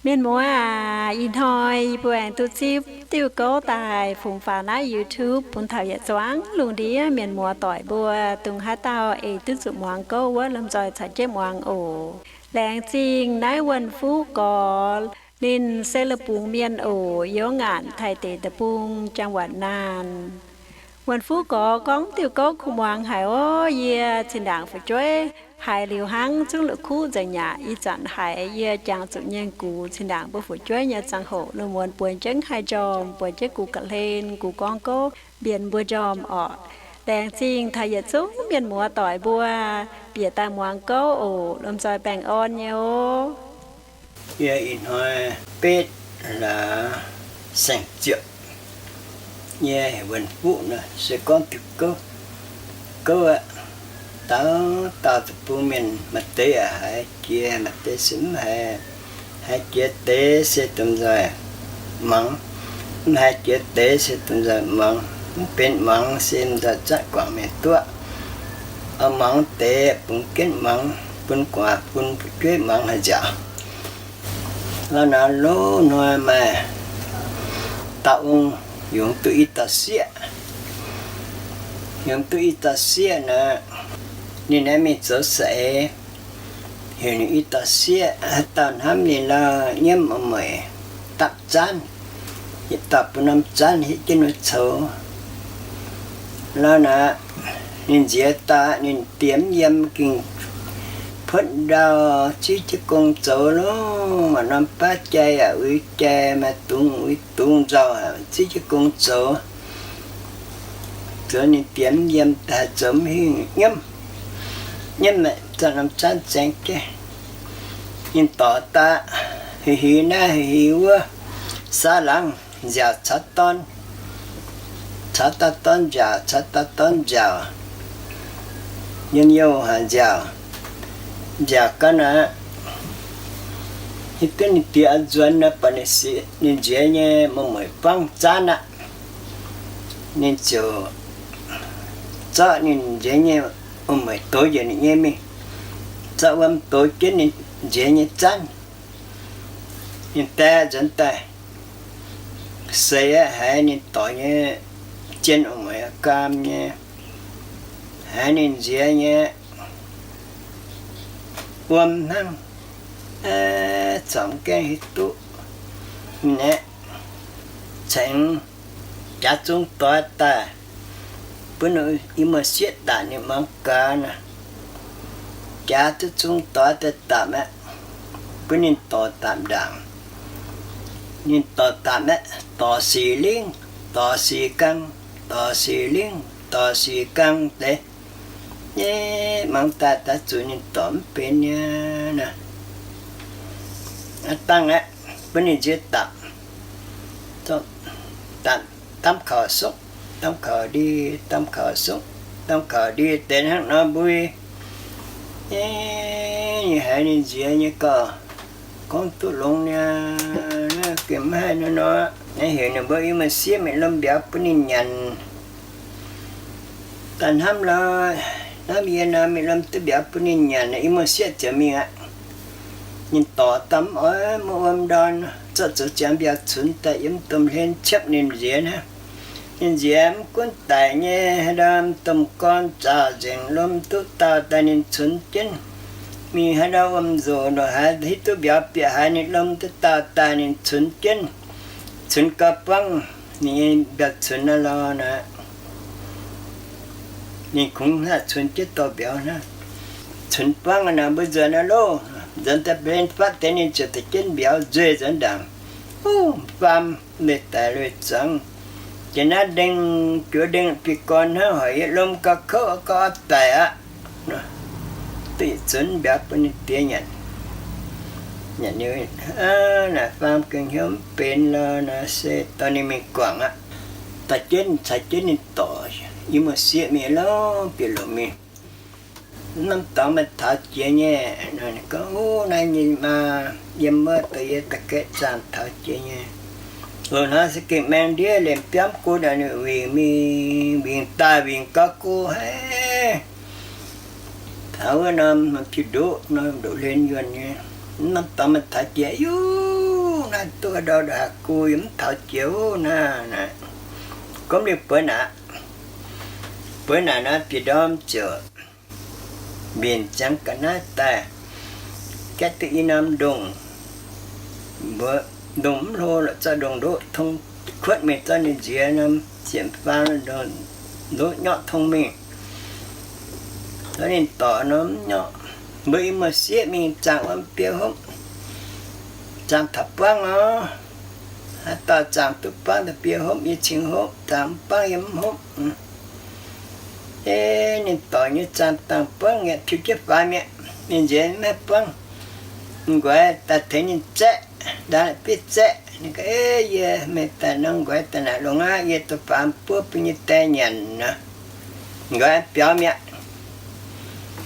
Mienh muoz aac, ih hnoi yie mbuo aengx duqv zipv diuh gouv daaih fungx faaux naaiv YouTube bun taux yietc zungv lungh ndiev mienh muoz doic mbuo, dongh haaix dauh eix duqv zuqc muangx gouv wuov, lomh nzoih caux jienv muangx oc. Laengz zingh naaiv Wuonh Fuqv Gorx, ninh se La'bungx Mienh oc, yiem ngaanc Taiv deic-bung, จังหวัดน่าน. Wuonh Fuqv Gorx gorngv diuh gouv kuv muangx haic orv. Yie zinh ndaangc fu'jueiv haiz liuz hnangv zungv la'kuqv nzengc aqv. Ih zanc haiz yie jangx zuqc nyei gux, zinh ndaangc mbuo fu'jueiv nyei ziangh hoc lungh muonz bueix jienv haih njormh, bueix jienv gux ga'hlen, gux gorngv gouv mbienx mbuo njormh orqc. Laengz zingh taux yietc zungv mienh muoz doic mbuo bieqc daaih muangx gouv oc. Lomh nzoih baengh orn nyei oc. Yie ih hnoi betv hlaax saeng-ziepc, yie Wuonh Fuqv nor se gorngv diuh gouv, gouv aqv. Dauh dauh deic-bung mienh maaih deix yaac haiz jiex, maaih deix se mv haiz, haiz jiex deix se dongh nzoih muangx, mv haiz jiex deix se dongh nzoih muangx. Mv benx muangx se nzoih zatv guangc mienh duqv. Oix muangx deix bungx jienv muangx, bun gu'nguaaz bun fu'jueiv muangx haaix nziaauc. Lorqc, naaiv loz-hnoi maaih dauh ong yungz duqv i dauh sieqv. Yungz duqv i dauh sieqv naaic, ninh naaiv mingh zoux saeng-eix, heuc ninh i dauh sieqv, haaix dauh hnamv ninh lorqc, nyiemv mueic dapv zaanv, yietc dauh bun norm zaanv hietv jienv wuov coux. Lorqc, naaic ninh nziex daaih, ninh diex mv yiem, ging puotv ndau, ziqv jienv gong zoux lorqc. Maaih norm baav jai yaac uix jai, maaih dungz uix dungz nzauh, ziqv jienv gong zoux. Zoux ninh diex mv yiem daaih, zoux mv hingh, nyiemv, nyiemv maah, zanc norm zaanv zaengx jienv. Ninh dorc daaih, heuc hic naaiv heuc hic wuov, saax laangz nziaauc caux dorn, caux dauh dorn nziaauc, caux dauh dorn nziaauc, yiem youh haic nziaauc, nziaauc gau naaic, hiuv duqv ninh diex oix nzuonx nor, buatc ninh nziex nyei mueic-mueic buangv zaanv aqv. Ninh ziouc zorqv ninh nziex nyei mueic-mueic dox njiec ninh nyei mingh, zorqv wuom dox jienv ninh nziex nyei zaanv. Ninh dae nzuonx daaih, seix aqv, haiz ninh dorc nyei jien mueic-mueic gaam nyei, haiz ninh nziex nyei wuom hnangv, corc mv gaengh hiuv duqv. Ninh aeqv, cingx jaax zung doix daaih, bun i muoz-sieqv daapc ninh muangx gaax nor. Jaax duqv zung doix daaih daapc aqv, bun ninh dorc daapc ndaangc. Ninh dorc daapc aqv, dorc sic lingv, dorc sic gang, dorc sic lingv, dorc sic gang deix. Nyei mangc daaih daaih zuqc ninh dorc mv benx nyei nor. Dangh aeqv, bun ninh nziex daapc, daapc, damv kaux sokv, damv kaux ndie, damv kaux sokv, damv kaux ndie deix hnangv nor mbui. Nyei haiz ninh nziex nyei gauh gorngv duqv longx nyei, gengh mv haih nor nor. Naaiv heuc ninh mbuo i muoz-sieqv mingh lomh mbiauz bun ninh nyanc. Daaih hnamv lorqc, hnamv yie nor mingh lomh duqv mbiauz bun ninh nyanc, i muoz-sieqv ziouc mingh aqv. Ninh dorc daaih mv oix muoqv wuom ndorn, zorqv zoux ziangx mbiauz cunx daaih yiem domh hlen ciepv ninh nziex hnangv. Ninh nziex mv gunv daic nyei, haaix ndau domh gorn zaux nzengc lomh duqv daauh daaih ninh cunx jienv. Mingh haaix ndau wuom-nzoc ndongc haaix hiuv duqv mbiauz bieqc haaix ninh lomh duqv daauh daaih ninh cunx jienv. Cunx gau buangv ninh nyei mbiauz cunx naaiv lorqc naaic. Ninh kungx hnangv cunx jienv dorh mbiauz hnangv. Cunx buangv naaic mbuo nzuonx aqv loh. Nzuonx daaih mbenc fatv deix ninh ziouc daaih jienv mbiauz nzueih nzuonx ndaangc. Huv, faam leih daic leih zuangx. Jiex naaiv ndeng, juoz ndeng bieqc gorn hnangv, hoic yie lomh gauh kouv gauh daic aqv. Duqv yietc zunv mbiauz bun ninh diex nyanc. Nyanc liuz, naaic faam gengh hnyouv mv benx lorqc naaic, se dorh ninh mingh guangc aqv. Daaih jienv caux jienv ninh dorc i muoz-sieqv mingh lorqc, bieqc lomc mingh. Mv norm dorngx maaih taux jiex nyei. Gorngv, Huv, naaiv nyei maa, yiem wuov deix yie da'gaeqv zaangh taux jiex nyei. Loz-hnoi se gengh maeng ndiev liemh biomv gu naaic, ninh wingc mingh wingc daaih wingc gauh gu haic. Taux wuov norm jiu-ndoqv, norm ndoqv hlen yuonh nyei, mv norm dorngx maaih taux jiex, Yuv! Naaiv duqv ndau ndongc haaix gu yie mv taux jiex naaiv. Gorngv liuz bueix naaic, bueix naaic nor bieqc ndorm ziouc mbienc ziangx ga'naaiv daaih, gaeqv duqv i norm ndongh, mbuo ndongh mv hlo lorqc, zorqv ndongh ndoqv tong kuotv mingh zorqv ninh nziex norm ziepc faam ndoqv nyorqv tong mingh. Zorqv ninh dorc norm nyorqv, mbuo i muoz-sieqv mingh zaangc wuom biei hopv, zaangc taux buangv oc. Haaix dauh zaangc duqv buangv daaih biei hopv, yie cingx hopv, zaangc mv buangv yie mv hopv. Ei, ninh dorc nyei zaangc dangh buangv nyei, piu jienv faaux mi'aqv. Ninh nziex mv haih buangv. Nquaix daaih tengx ninh zaeqv, ndaang la'bieiv zaeqv. Ninh gorngv, Ei, yie meih daaih nor, nquaix daaih naaic longx aqv. Yie daaih faaux buov bun nyei die nyanc nor. Nquaix biaux mi'aqv.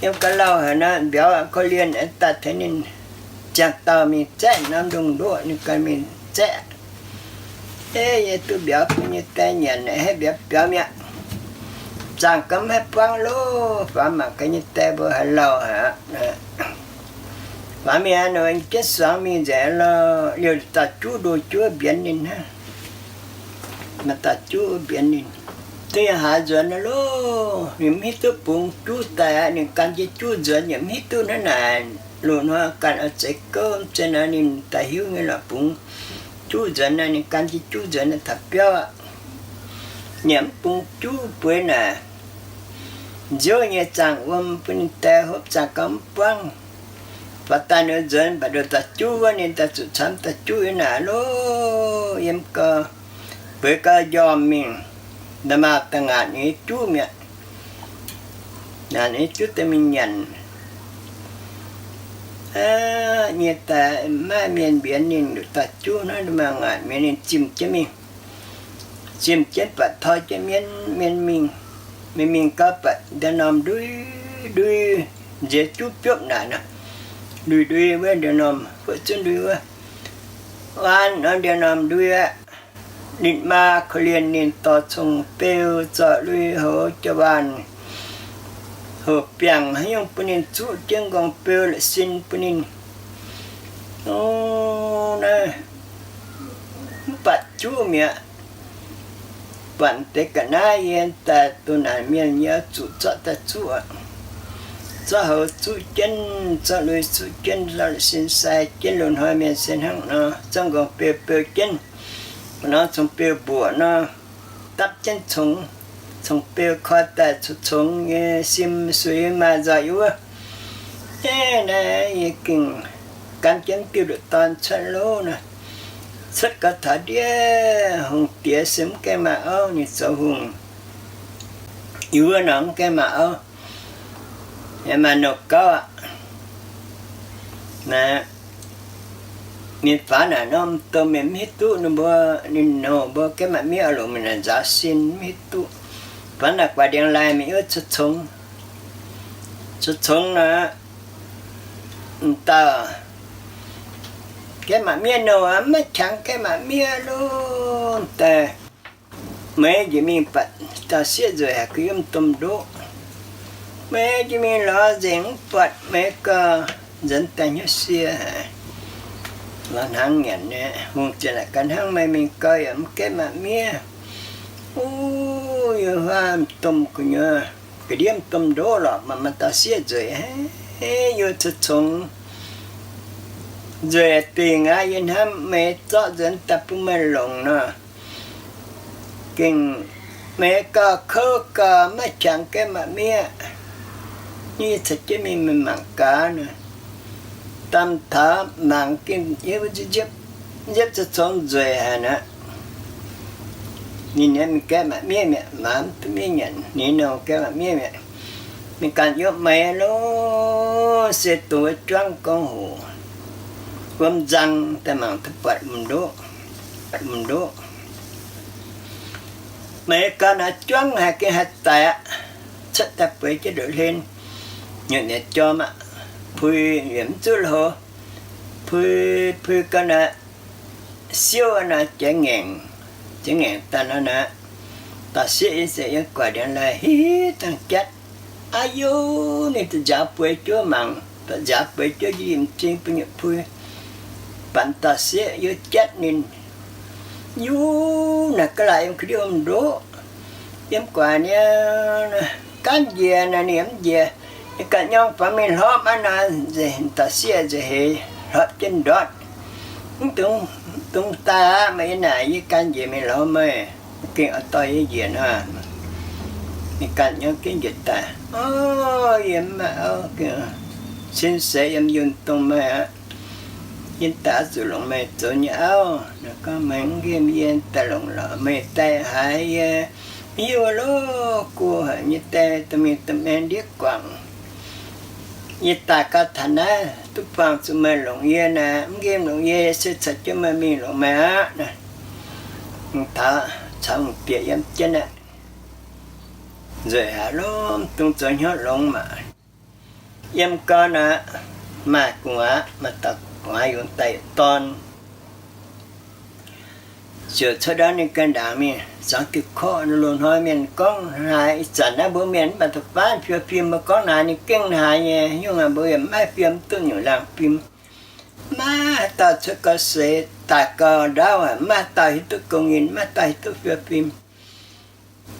Yiem ga'lauh haic nor, mbiauz korv-lienh daaih tengx ninh ziangh dauh mingh zaeqv norm ndongh ndoqv, ninh ganh mingh zaeqv. Ei, yie duqv mbiauz bun nyei die nyanc, haih mbiauz biaux mi'aqv. Zaangc ganh mv haih buangv loh, faaux mangc gaax nyei die mbuo haaix lauh haic aqv. Faaux mingh aqv, ninh jienv suangx mingh nzengc lorh, liouh dauh juv ndo juov mbienx ninh hnangv. Maaih dauh juv mbienx ninh. Duqv yaac haaix nzuonx loh, ninh mv hiuv duqv bungx juv daaih aqv. Ninh gan jienv juv nzuonx yaac mv hiuv duqv hnangv naaic. Loz-hnoi ganh oix zeix gouv, mv zeiz nor ninh daaih hiuv nyei lorqc. Bungx juv nzuonx naaic, ninh gan jienv juv nzuonx naaic taux biauv aqv. Nyiemc mv bungx juv bueix naaic, nziouv nyei zaangc wuom bun ninh die hopv, zaangc gauh mv buangv. Faaux daaih nor nzuonx mv baac ndoqc dauh juv wuov, ninh daaih zuqc camv dauh juv yiem naaic loh, yiem gau, bueix gau njormh mingh, nda'maauh daaih ngaatc ninh nyei juv mi'aqv. Ngaatc ninh nyei juv daaih mingh nyanc. Aqv, nyie daaih maiv mienh mbienx ninh, ndoqc dauh juv naaiv nda'maauh ngaatc mienh ninh zimh jienv mingh. Zimh jienv baac toi jienv mienv, mienv mingh. Mingh mingh gau baac ndiev norm ndui ndui, nziex juv biopv naaic nor, ndui ndui wuov ndiev norm, fu'juv ndui wuov. Waan nor ndiev norm ndui aqv. Ninh maa korv-lienh ninh dorh cong-beu zorc lui houx jaa-waanc hoc biangh haaix nyungc bun ninh zuqv jienv nqorngv-beu la'sin bun ninh. O, naaiv mv batc juv mi'aqv. Buatc deix ga'naaiv yie daaih doh naaic mienh yie zuqc zorqv daaih zuqv aqv. Zorqv houx zuqv jienv, zorqv lui zuqv jienv, zorqv la'sin sai jienv, loz-hnoi mienh se hnangv nor, zorqv nqorngv-beu beu jienv, nor cong-beu mbuoqc nor, dapv jienv congx, cong-beu koi daaih congx nyei sim suix maaih nzoih wuov. Aav, naaiv yie gengh gan jienv diuh ndoqc dorn cuotv loh nor, cuotv gau taux ndiev hungh diex se mv gaengh maaih auv, ninh zoux hungh, yie wuov nor mv gaengh maaih auv, yaac maaih nouh gauv aqv. Naaiv ninh faaux naaic norm domh mienh mv hiuv duqv ninh mbuo, ninh nouh mbuo gaengh maaih miev oix longc mingh naaic nzaaux sin mv hiuv duqv. Faaux naaic guaax ndiangx lai mingh yie wuov cuotv congx, cuotv congx nor, m'dauh gaengh maaih miev nouh aqv, maiv qangx gaengh maaih miev loh daaih. Meih njiec mingh buatc dauh sieqv nzueic haic, gu'nyuoz domh ndoqv. Meih njiec mingh lorz nzengc mv buatc, meih gauh nzuonx daaih hnyouv sie haic. Lorz hnaangx nyanc nyei, hungh ziouc naaic gaax hnangv, meih mingh gau yaac mv gaengh maaih miev. O, yie huaav m'domh gu'nyuoz, ga'ndiev m'domh ndoqv lorqc, maaih maaih dauh sieqv nzueic haic, yie cuotv congx nzueic dingc aqv. Yie hnamv meih zorqv nzuonx daaih bun meih longc nor, gengh meih gauh kouv gauh maiv qangx gaengh maaih miev. Yie caux jienv mingh, meih mangc gaax nor. Daaih taux mangc gengh nziepv cuotv congx nzueic haic aqv. Ninh nyei mingh gaengh maaih miev mi'aqv, maaz duqv miev nyanc, ninh nouh gaengh maaih miev mi'aqv. Ninh ganh yiem meih loh, se dongh wuov juangv gorngv hoc, wuom nzang daaih mangc duqv buatc m'ndoqv, m'ndoqv. Meih ganh naaiv juangv haic gengh haih daic aqv. Cuotv daaih bueix jienv ndoqv hlen, nyutc nyei jorm aqv. Pui yaac mv zuqv loz, pui, pui gau naaiv siouv naaiv jiex ngaengc, jiex ngaengc daaih nor naaiv. Dauh sieqv yie se yiem guaax ndiangx lai hiv hiv dangh jatv. Aa yo, ninh da'nziaaux bueix juov mangc, da'nziaaux bueix juov yie m'zing bun nyutc pui. Banc dauh sieqv yiem jatv ninh, yungz naaic ga'laaic yiem ka'ndiev hungh ndoqv, yiem gu'nguaaic nyei, gaanv njiec naaic ninh mv njiec. Ninh ganh nyorng faaux mingh hlorpv aqv naaic, dauh sieqv nzengc heix hlorpv jienv ndortv. Mv dungx daaih aqv, meih yiem naaic yie ganh njiec mingh lorz meih. Gengh oix dorh yie njiec nor, ninh ganh nyorng jienv njiec daaih. O, yie mv maaih auv, cin seix yiem yunh dongh meih aqv. Yie daaih oix zuqc longc meih zoux nyei auv. Ninh gorngv, meih mv nqemh yie daaih longc lorqc, meih daaih haaix yie mv hiuv loh. Go haic nyei daaih dorh mingh dorh maeng ndiev guangc. Yie daaih gau taux naaiv duqv buangh zuqc meih longc yie naaic, mv nqemh longc yie, yie se caux jienv meih mingh longc meih aqv. Taux caux hungh diex yiem jienv aqv. Nzueic haic lorqc, mv dungx zoux hnyouv longx maah. Yiem gau naaic, maaih gu'nguaaz, maaih dauh gu'nguaaz yungz daaih yietc dorn. Ziouc cuotv ndau ninh ganh ndaangc mingh zuangx diuh korqv. Loz-hnoi mienh gorngv haaix, ih zanc naaiv mbuo mienh mv baac da'faanh fiou fim, mbuo gorngv naaic ninh gengh haaix nyei nyungc, mbuo yaac mv maaih fiem duqv nyungc laangh fim. Maiv haaix dauh cuotv gau seix, daaih gau ndaauv, maiv haaix dauh hiuv duqv gong nyinh, maiv haaix dauh hiuv duqv fiou fim.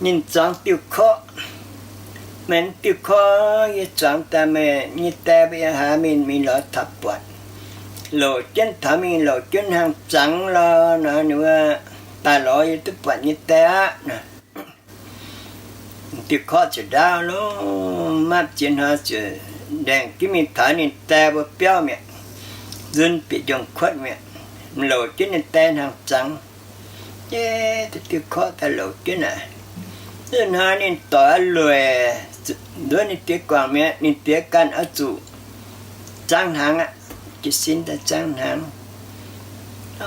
Ninh zuangx diuh korqv. Meih diuh korqv yie zuangx daaih, meih nyei die mbuo yiem haaix mingh, mingh lorz taux buatc. Louc jienv taux mingh, louc jienv hnaangx zangx lorh nor, ninh wuov daaih lorz yie duqv buatc nyei die aqv. Diuh korqv ziouc ndaauv lorh, mapv ziex hnoi ziouc ndaengc jienv mingh taux ninh die mbuo biauv mi'aqv. Nzun bieqc njongc kuotv mi'aqv. Louc jienv ninh die hnaangx zangx. Yie, diuh korqv daaih louc jienv naaic. Ih hnoi ninh doic lueic nduov ninh diex guangc mi'aqv. Ninh diex ganh oix zuqc zaangv hnaangx aqv, jiez sin daaih zaangv hnaangx.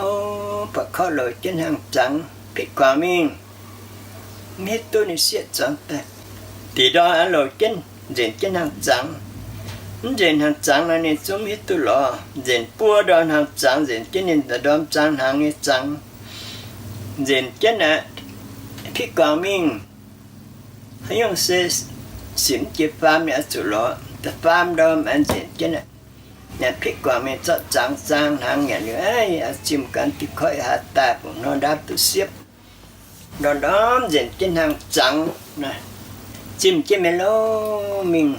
O, buatc korqv louc jienv hnaangx zangx, pitv guangc mingh. Mv hiuv duqv ninh sieqv zuangx daaih. Da'nyeic ndorm louc jienv nzenc jienv hnaangx zangx. Mv nzenc hnaangx zangx nor ninh zungv mv hiuv duqv lorz. Nzenc buo ndorm hnaangx zangx, nzenc jienv ninh ndorm zaangv hnaangx nyei zangx. Nzenc jienv aqv, pitv guangc mingh. Haaix nyungc se simc mv jiex faam, ninh oix zuqc lorz. Da'faam ndorm aqv, nzenc jienv aqv, pitv guangc mingh zorqv zangx zaangv hnaangx nyanc liuz, aav, zimh gan diuh korqv ih hnoi daaih bungx hnoi ndaauv duqv siepv. Ndorm-ndorm nzenc jienv hnaangx zangx, zimh jienv mingh lorqc, mingh,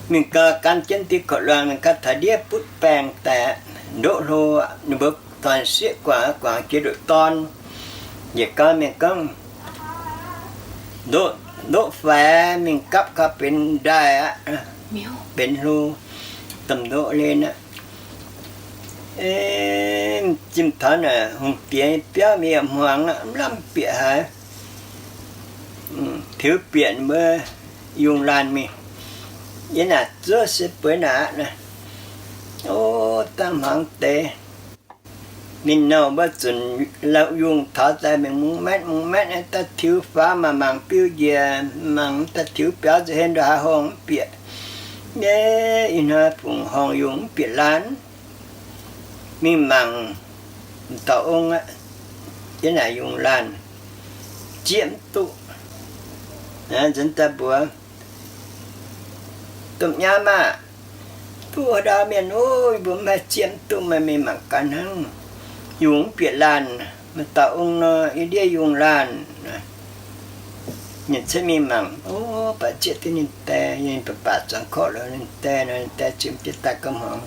mingh gau gan jienv diuh korqv-luangh, mingh gau taux ndiev butv baengh daaih, ndoqv hlo. Ninh mbuo dorn-sieqv guangc, guangc jiex ndoqc dorn. Yietc gau mingh gorngv, ndoqv, ndoqv faix mingh gapv gau benx ndaaih aqv, benx hlo, domh ndoqv len aqv. Zimh taux naaic hungh diex biauv mingh yaac hmuangx aqv, mv lamh bieqc haaix. Tiux bieqc mbuo yungh laanh mingh. Yie naaic zuov se bueix naaic aqv. O, dangh hmuangx deix. Ninh nouh mbuo zunc lauh yungh taux daaih mingh mungz maetv mungz maetv, daaih tiux faaux maaih mangc biux njiec, mangc daaih tiux biaux nza'hlen ndongc haaix horngh mv bieqc. Yie, ih hnoi fungc horngh yungh mv bieqc laanh. Mingh mangc dauh ong aqv, yie naaic yungh laanh zieqv mv duqv. Nzuonx daaih mbuox, domh nyaam aah, duqv haaix ndau mienh ov, yie mbuo mv haih zieqv mv duqv, meih mingh mangc gaax hnangv. Yungh mv bieqc laanh, maaih dauh ong nor, yie ndiev yungh laanh. Ninh cuotv mingh mangc, o, baac zieqv duqv ninh die, ninh baac baac zuangx korqv lorz ninh die nor, ninh die zimh jienv daaih ga'hmuangx.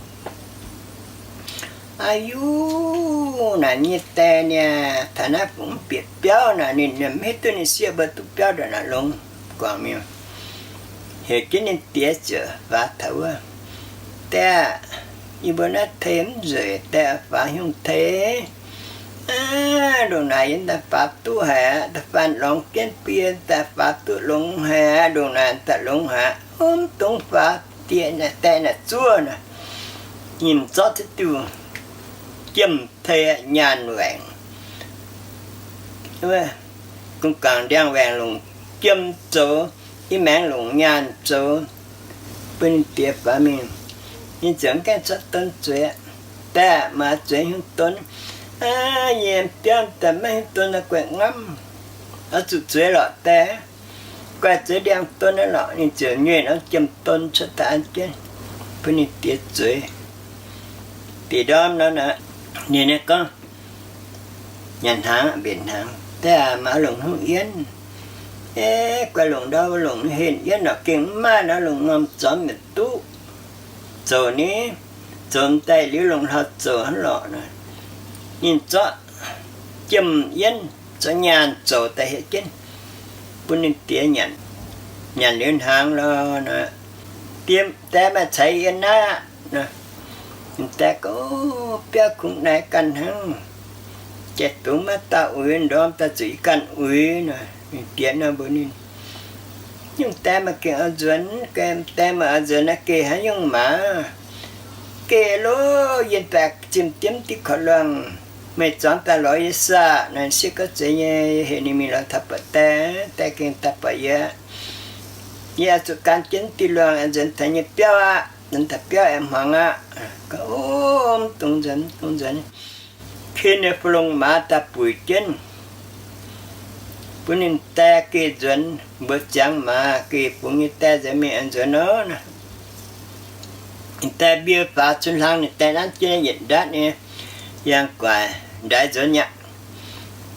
Aa yuv, naaic nyei die niaa, taux naaiv fungc mv bieqc biauv naaic, ninh mv hiuv duqv ninh sieqv mbuo duqv biauv ndongc naaic longx guangc mi'aqv. Heuc jienv ninh diex ziouc faaux taux wuov, Die aah, yie mbuo naaiv tei mv nzueic, die faaux haaix nyungc tei? Aav, ndongc naaic yie daaih faaux duqv haic aqv, da'faanh lorngx jienv bun yie daaih faaux duqv longx haic aqv, ndongc naaic daaih longx haic aqv. Mv dungx faaux, die naaic, die naaic zuov naaic. Ninh zorqv duqv diuh jiem tei nyaanh waengc, gong-gaangc ndiangx-waengc longc jiem zoux, i maengx longc nyaanh zoux, bun ninh diex faaux mingh. Ninh ziouc mv gaengh cuotv don zueiz. Die aah, meih zueiz haaix nyungc don? Aav, yie biauv daaih maiv hiuv don, guaix ngamv. Oix zuqc zueiz lorqc, die. Guaix zueiz ndiangx-don naaiv lorqc. Ninh ziouc nyueih norm jiem-don cuotv daaih an jienv bun ninh diex zueiz. deix ndorm nor, ninh nyei gorngv, nyanc hnaangx, mbenc hnaangx, daaih aac maaih longc hungh yienv. Eh, guai longc ndau, longc henh yienv nor gengh mv maaih nor, longc norm zormv yietc duqv zoux ni, zoux daaih liuz longc hlauv zoux hnangv lorqc nor. Ninh zorqv jiem yienv, zorqv nyaanh zoux daaih hietv jienv bun ninh diex nyanc. Nyanc liuz hnaangx lorqc nor, diex, die, maaih ceix yie naaiv aqv. Ninh die gorngv, biauv kungx naaiv ganh hnangv, jiex dungz maiv dauh uix, ndorm daaih zuqc yie ganh uix nor. Ninh diex nor mbuox ninh, nyungc die maaih gengh oix nzuonx, die maaih oix nzuonx naaiv geh haaix nyungc maaz? Geh loh, yie baeqc zimh diemv diqv korv-luangh, meih zuangx daaih lorz yie saah? Naaiv sieqv gauh zeiz nyei, heuc ninh mingh lorz taux buatc die, die gengh daaih buatc yie. Yie oix zuqc gan jienv diqv luangh oix nzuonx taux nyei biauv aqv. Nzuonx taux biauv aengx hmuangx aqv. Gorngv, o, mv dungx nzuonx, mv dungx nzuonx. Kin nyei fu-longx maaz daaih buic jienv, bun ninh die geh nzuonx, mbuox ziangx maaz geh bungx nyei die nzuonx mingh oix nzuonx nor. Ninh die mbienv faaux cun hlang, ninh die nanv jienv yietc ndatv nyei yangh guaix ndaix nzuonx aqv.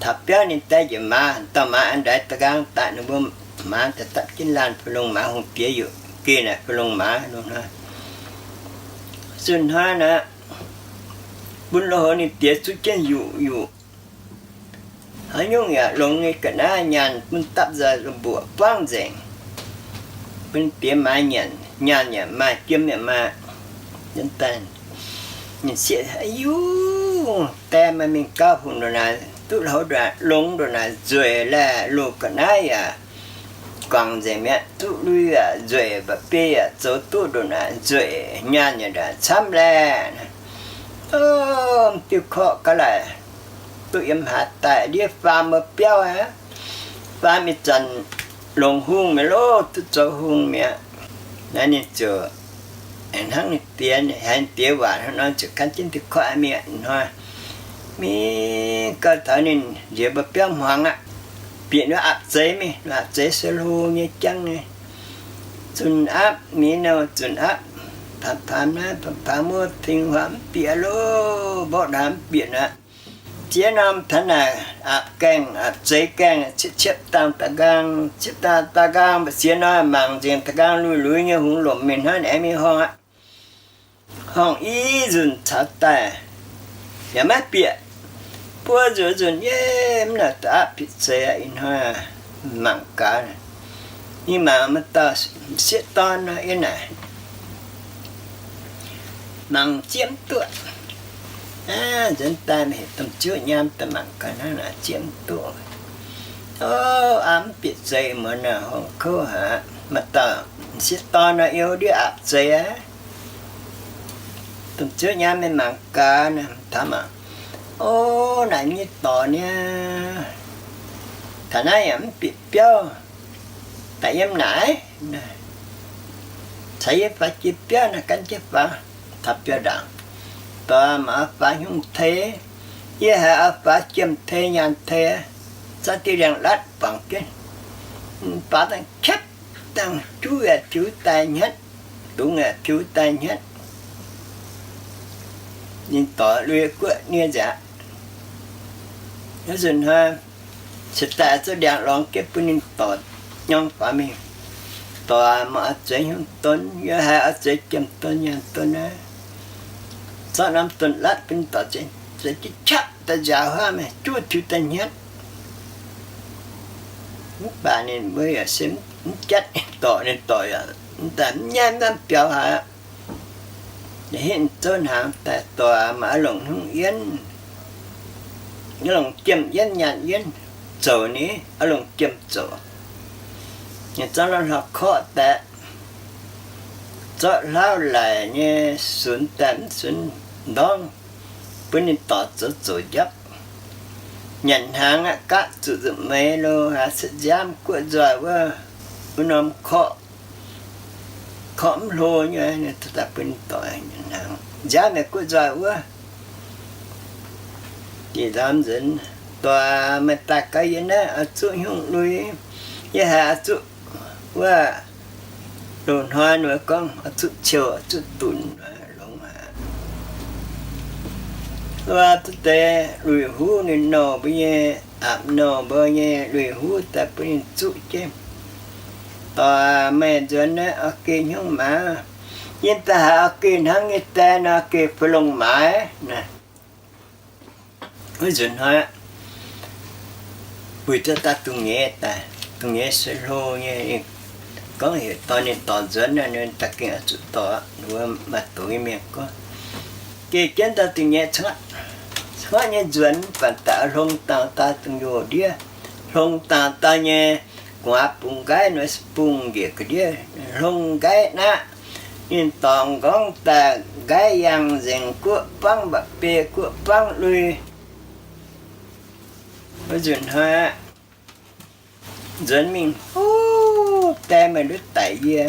Taux biauv ninh die njiec maaz, dauh maaz ndaix da'nqaang daaih, ninh mbuo maaz daaih dapv jienv laanh fu-longx maaz hungh diex yuqc geh naaic fu-longx maaz nor. Zunh hnoi naaic, bun loz-hoz ninh diex zuqv jienv yuqc yuqc. Haaix nyungc yaac longx nyei ga'naaiv nyaanh bun dapv nzoih mbuoqc buangv nzengc. Bun diex maaiz nyanc, nyaanh yaac maaih, jiem yaac maaih. Ninh sieqv, Aiyo, die maaih mingh gauh hungh ndongc naaic, duqv hoz ndongc naaic, longx ndongc naaic, nzueic laeh, loz ga'naaiv yaac guangc nzengc mi'aqv, duqv lui yaac nzueic, mba'biei yaac zoux duqv ndongc naaic nzueic, nyaanh yaac ndongc naaic camv laeh. O, m'diuh korqv ga'naaiv duqv yiem haaix daaih, ndiev faam mbuo biauv aqv. Faam ih zanc longc hungh mi'aqv loh, duqv zoux hungh mi'aqv. Naaiv ninh ziouc aengx hnangv ninh diex, haiz ninh diex waac hnangv nor, ziouc gan jienv diuh korqv mingh aqv. Hnoi mingh gau taux ninh nziex mbuo biauv hmuangx aqv. Bieqc nor aapv zeiz mingh, aapv zeiz se hlo nyei jangv nyei. Zunc aapv mingh nor, zunc aapv, paamx paamx naaiv, paamx paamx wuov, fingx huaax mv bieqc loh, mborqv hnaangx mv bieqc aqv. Ziex norm taux naaic aapv gaengh, aapv zeiz gaengh, ciepv ciepv dangh da'nqaang, ciepv dangh da'nqaang, mbu'ziex norm mangc nzengc da'nqaang lui-lui nyei hungx lomc mingh hnangv naaiv mingh horngh aqv. Horngh i nzunc caux daaih yaac maiv bieqc. Buo nzunc nzunc nyei mv naaic da'aapv bieqc zeiz aqv. Ih hnoi mangc gaax, ninh mangc maaih dauh m'sieqv dorn nor yiem naaic. Mangc zieqv mv duqv. Aav, nzuonx daaih maiv heuc domh ziouv nyaam daaih mangc gaax hnangv naaic zieqv mv duqv. O, aav, mv bieqc zeiz muonz naaic, horngh kouv haic. Maaih dauh m'sieqv dorn nor yiem ndiev aapv zeiz aqv. Domh ziouv nyaam mingh mangc gaax naaic, taux mangc, o, naaic nyei dorc niaa, taux naaiv yaac mv bieqc biauv. Daaih yiem naaic, caux yie faaux jiex biauv naaic, gan jienv faaux taux biauv ndaangc. Dorc maaih oix faaux hnyungv tei, yie haiz oix faaux jiem tei nyaanh tei, zorqv diuh ndiangx-latv buangc jienv, faaux dangh qapv, dangh juv yaac tiux daaih hnyatv, dungz yaac tiux daaih hnyatv. Ninh dorc lui guoqv nie nzengc aqv. Nzunc hnoi se daaih zuqc ndiangx lorngx jienv bun ninh dorc nyorng faaux mingh. Dorc maaih oix zueiz hnyungv don, yie haiz oix zueiz jiem don nyaanh don aqv. Zorqv norm don latv bun ninh dorc zueiz, zueiz jienv qapv daaih nziaaux huaav mingh, juv tiux daaih hnyatv. Mv baac ninh mbuo yaac se mv jatv ninh dorc, ninh dorc yaac mv daaih mv nyaiv mv biaux haic. Yaac hitv zouv hnaangx daaih dorc maaih oix longc hnyungv yienv, oix longc jiem yienv nyaanh yienv zoux ni, oix longc jiem zoux. Ninh zorqv norm hlauv-korqv daaih, zorqv hlauv laic nyei sunx daaih mv sunx ndorngv, bun ninh dorc zoux zoux njapv. Nyanc hnaangx aqv, gapv zuqc nzunc meix lo haaix, cuotv nziaamv guoqv nzoih wuov, wuov norm korqv, korqv mv hlo nyei, daaih bun ninh dorc nyanc hnaangx. Nziaamv meih guoqv nzoih wuov. Ih lamh nzunc, dorc meih daaih gaax yie naaiv oix zuqv hnyungv lui, yie haiz oix zuqc wuov, loz-hnoi ninh gorngv oix zuqc ciouh, oix zuqc dunc, longx aqv. Wuov deix lui-huv ninh nouh mbuo nyei, apc nouh mbuo nyei lui-huv daaih bun ninh zuqv jienv. Dorh meih nzuonx naaiv oix geh hnyouv maaz. Yie daaih haiz oix geh hnangv nyei die nor, geh fei longh maaz. Wuov nzunc hnoi, wuic duqv daaih dungh nyei daaih, dungh nyei se hlo nyei. Gorngv heuc dorh ninh dorh nzuonx naaiv, ninh daaih gengh oix zuqc dorh. Wuov maaih dongh nyei mienh gorngv, geh jienv daaih dungh nyei cangv, cangv nyei nzuonx, mv baac daaih hlong dangh daaih dungh youz ndiev, hlong dangh daaih nyei gu'nguaaz bungx nqaiv nor, se bungx njiec ga'ndiev, hlong nqaiv naqv. Ninh dorngx nqorngv daaih nqaiv yangh nzengc guoqv bangv mba'biei, guoqv bangv lui. Wuov nzunc hnoi aqv, nzuonx mingh, Huv, die, meih ndutv daic yie.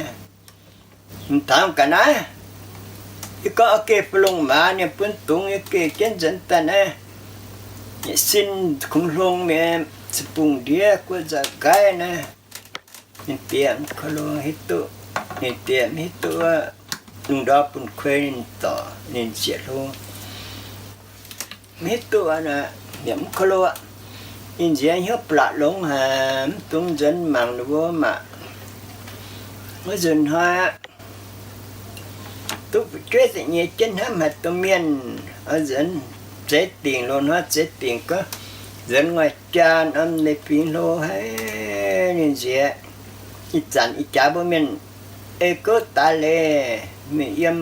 Mv taux ga'naaiv, yie gorngv oix geh fei longh maaz, ninh bun dungz yie geh jienv nzuonx daaih naaiv. Sin kungx hlong mi'aqv, se bungx ndiev guoqv nzauh nqaiv naaiv. Ninh diex mv ko lo hiuv duqv, ninh diex mv hiuv duqv wuov, lungh ndorm bun kuei ninh dorc, ninh ziec hlo. Mv hiuv duqv aqv, yaac mv ko lo aqv. Ninh nziex hnyouv ba'laqc longx haic, mv dungx nzuonx mangc ninh mbuo maah. Wuov nzunc hnoi aqv, duqv fu'jueiv da'nyeic jienv hnamv haic domh mienh, oix nzuonx zeix dingc loz-hnoi zeix dingc gorngv nzuonx nguaih jaa norm leiz-fingx hlo haic. Ninh nziex ih zanc ih jaax mbuo mienh ei gouv daaih leiz, mingh yiem